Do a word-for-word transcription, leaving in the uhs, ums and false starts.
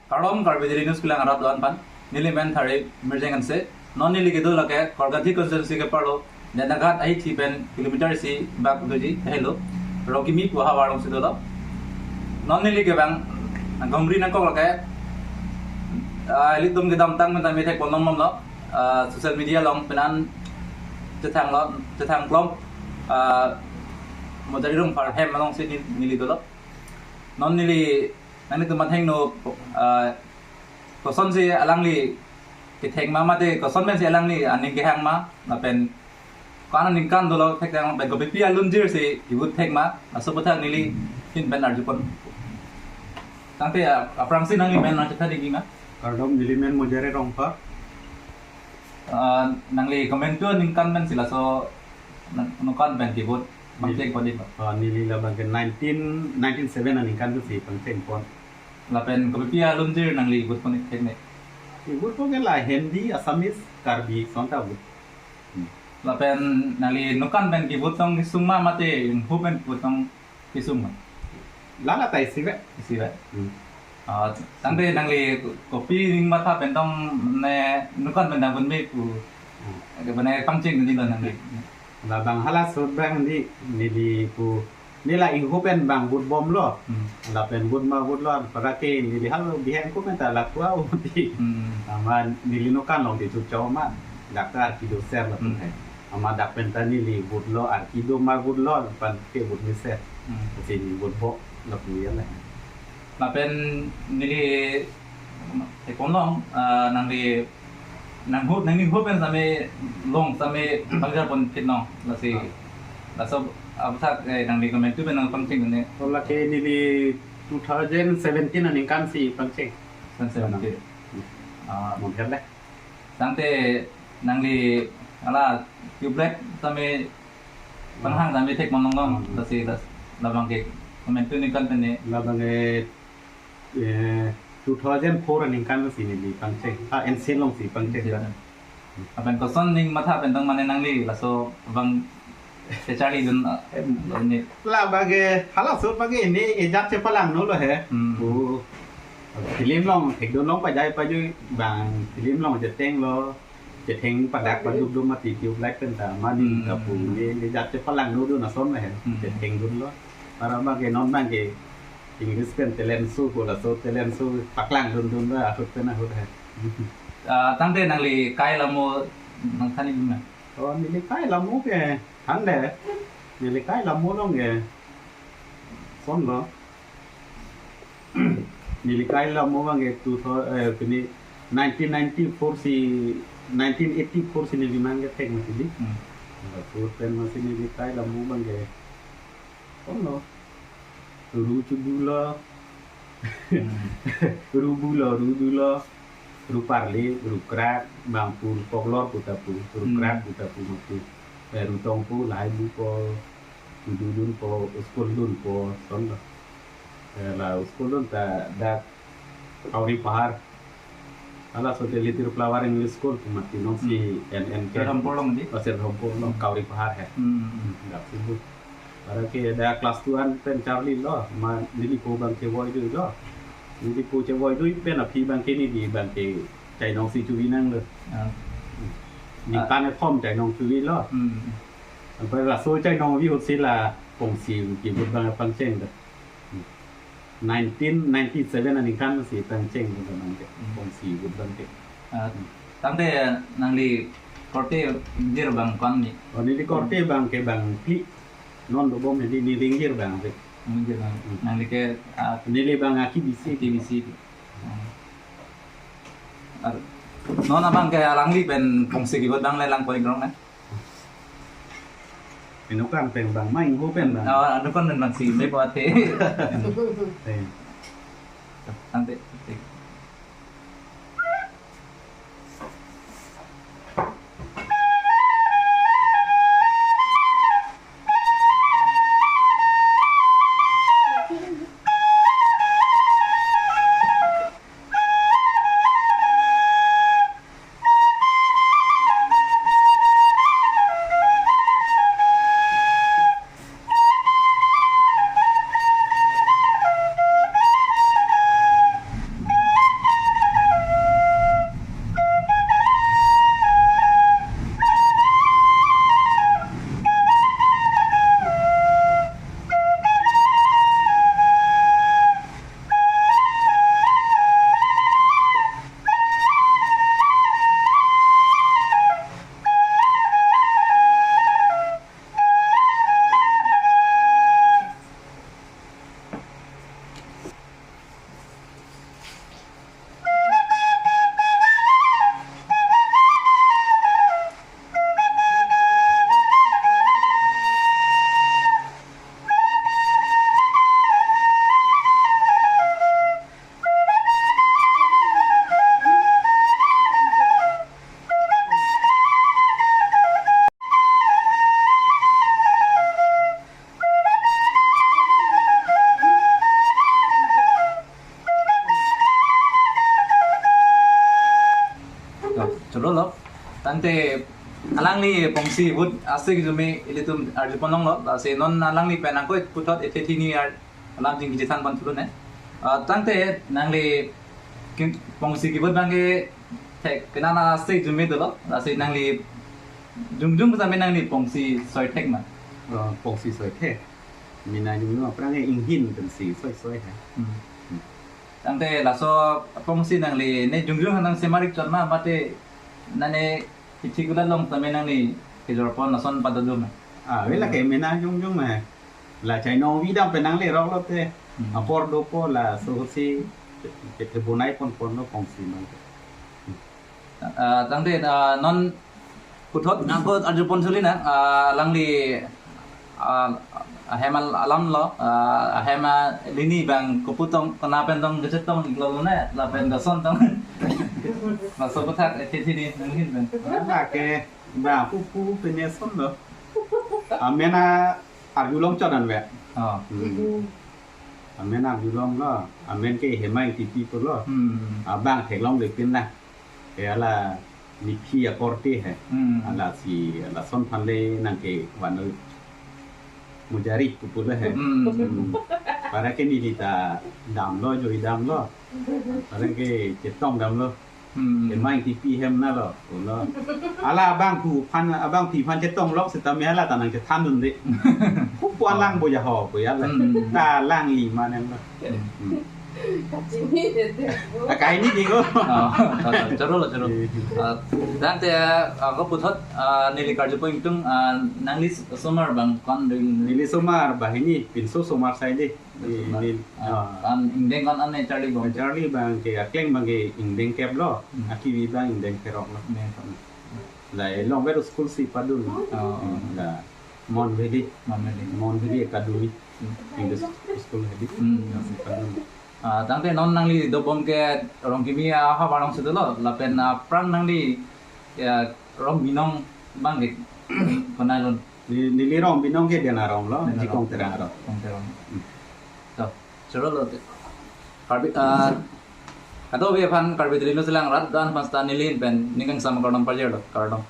Kardom Karbi Daily News kelang arat do-an aphan. Neli men Thare Mirjeng Hanse. Non neli kedo lake Korgathi constituency ke-arlo Janaghat ahithi pen kilometer isi bak doji helo. Rongkimi pu ahavar alongsi dolo. Non neli kevang Gomri nangkok lake, ah, ilitum kedamtang pen tame thekponlong bomlo. Ah, social media along pen an chethanglo, chethang klong, ah, Mojari Rongphar hem alongsi ne-, neli dolo. Non neli nanglitum aphan hingno, ah, kosonsi alangli kethek ma mate koson pensi alangli aning kehang ma, lapen ko-an aningkan dolo thekthek ma, pen kopipi alunjirsi kevut thek ma, laso aputhak neli phin pen arjupon. Tangte, ah, aphrangsi nangli men nangchethan dingji ma? Kardom, neli men Mojari Rongphar. Ah, nangli komantu aningkan pensi laso nang-, ningkan pen kevut pangcheng pon dei ma? Ah, neli labang ke nineteen ninety-seven aningkan pensi pangcheng pon. Lapen kopipi alunjir nangli vut pon thek ne? Kevut pon ke la Hindi, Assamese, Karbi, sonta vut. Hmm. Lapen nangli ningkan pen kevut tong kesung ma mate ingho pen kevut tong kesung ma? Lala ta isivet. Isivet. Hmm. Ah, tangte nangli kopi ning matha pen tong ne ningkan pen dang vut me pu. Hmm. Ke bana pangcheng dei lo nangli. Labang halaso abang dei neli pu, neli la ingho pen bang vut bomlo. Hmm. Lapen vut ma vutlo, para ke neli halo bihek ko pen ta la kua uti. Hmm. Amat neli ningkan along dei chuchok ma, dak ta arki doser lapu Hmm. hai. Amat dak pen ta neli vutlo, arki do ma vutlo, pan kevut mesen. Hmm. Lasi neli vut bo lapu ya la. Lapen neli theklong, ah, nangli nangho, nangli ho pen same long same bangjar pon phit long, lasi. Ah. Laso aputhak, eh, nangli komantu pen nangpangcheng ne? Oh, lake neli two thousand seventeen aningkan si pangcheng. Two thousand seventeen. Hmm. Ah. Mungkin deh. Tangte nangli hala tubelak same panghang same thekponlong long, Hmm. lasi, lasi labang ke komantu ningkan pen ne? Labang ke, eh, two thousand four aningkan si neli pangcheng. Ah, N C alongsi pangcheng. N C. Lapen koson ning matha pen tong mane nangli laso abang kecharlidun, ah, em, ne? Labang ke halaso abang ke ne ejat chepalangno lo he. Hmm. Oh. Film along, thekdun along pajai pajui bang film along chetenglo. Chetheng padak paduk do mati tubelak pen ta mane Hmm. ta pu ne, ne ejat chepalangno dun ason le he. Hmm. Chethengdunlo. Para abang ke non abang ke English pen talent show pu, laso talent show paklangdundun ba ahut pen ahut he. Ah, tangte nangli kai la mo nangthan dei ma? Oh, neli kai la mo ke hande. Neli kai la mo along ke sonlo. Neli kai la mo abang ke two thousand, eh, pini nineteen ninety-four si, nineteen eighty-four si neli mang kethek mati dei. Hmm. Laso pen masi neli kai la mo abang ke sonlo. Ru chudulo. Hmm. Ru bulo, ru dulo. Ru parle, ru krak, bang pu koklor pu ta pu, ru Hmm. krak pu ta pu mati. Eh, ru tong pu, lahai bupo, chududunpo, school dunpo, sonlo. Eh, la school dun ta dak Kauri Pahar. Halaso Little Flower English School pu mati nongsi Hmm. N N K. Serdamporlong dei? Oh, Serdamporlong, Hmm. Kauri Pahar he. Hmm. Hmm, dak si bu. Para ke dak class two an pen charlilo, ma neli po abang chevoiduilo. Neli po chevoidui pen aphi abang ke neli abang ke chainong si chuvi nanglo. Ah. Ningkan Ah. kethom chainong chuvilo. Hmm. Apa laso chainong vi ahut si la pongsi kevut abang pangcheng do. Nineteen ninety-seven aningkan si pangcheng do abang ke. Hmm. Pongsi kevut abang ke. Ah, tangte nangli korte ingjir abang ko-an ni? Oh, neli korte abang ke bang phli. Non dobom hedi neli ingjir abang si. Ingjir abang. Hmm. Nangli ke, ah, neli abang aki bisi. Aki bisi. Hmm. Ar-, non abang ke alangli pen pongsi kevut abang le lang point rong na? Inut kan pen abang, ma ingho pen abang. Oh, inut kan pen abang si, me po ate. Eh. Tangte. Rolo, tangte alangli pongsi ahut ase kijume ilitum arjupon longlo, lasi non alangli pen angkoi puthot ethe thini ar alam jing kechethan pon thulone. Ah, tangte nangli kin-, pongsi kibut abangke thek, kenana ase kijume dolo, lasi nangli jongjong same nangli pongsi soi thek ma? Oh, pongsi soi thek. Mena jongjong aphrang ke inghin pensi soi soi ha. Hmm. Tangte laso pongsi nangli ne jongjong nang semarik chot ma, mate nane kithi kulat long tame nangli kejor pon lason padodun ma? Ah, vela ke mena jongjong ma. La chainong vidam pen nanglerok lote. Hmm. Apor dopo laso si ke, ke bonai pon pon lo pongsi nang. Ah, tangte, ah, non puthot angkoi arjupon thulonang, ah, alangli, ah, ahem al-, alam lo, ah, ahem alini abang kopu tong, kona pen tong kechetong iklo lone, lapen lason tong. Laso aputhak ethe thini nanghin pen. Lake ba pupu pen eson lo. Amen arjulong chot an ve. Oh. Hmm. Amen arjulong lo. Amen ke Hema Engtipi pulo. Hmm. Abang theklonglepin na. Ke hala nephi akorte he. Hmm. Hala si, hala lason aphan le nangkevan noi. Mujari pupu le he. Hmm. Hmm. Para ke neli ta damlo, joi damlo. Para ke chetong damlo. Hmm. Hema Engtipi hem na lo, ulo. Hala abangphu aphan, abangpi aphan chetong lok seta me hala ta nangchethan dunde. Pupu alang bo jaho, bo ya la. Hmm. Ta alangli manem lo. Hmm. Kachini dede. Ah, kaini di ko. Oh, choro, choro, choro. Iya. Ah, tangte, ah, ko puthot, ah, neli karjupon ingtung, ah, nangli somar abang kon ding. Neli somar banghini, pinso somar sai de. Di, somar. Di, ah, ah. Kon ingdeng kon an ne charli bom? Charli abang ke akleng abang ke ingdeng kep lo. Hmm. Akivi abang ingdeng pherok lo. Ingdeng pherok. La, eh, longver school si padun. Oh. Hmm, la, Mon Valley. Mon Valley. Mon Valley Academy. Hmm. English school hedi. Hmm. La si padun. Ah, tangte non nangli dobom ke Rongkimi ahavar along si dolo, lapen, ah, aphrang nangli, ya, Rongbinong abang ke kona lo? Neli, neli Rongbinong ke Dena Rong lo, Dena Rong. Jikong Terang Rong. Kong Terang. Hmm. To, choro lo te. Karbi, ah, kadokave aphan Karbi Daily News along rat do-an aphan seta neli ahin pen ning kangsam kardom pajirlo, kardom.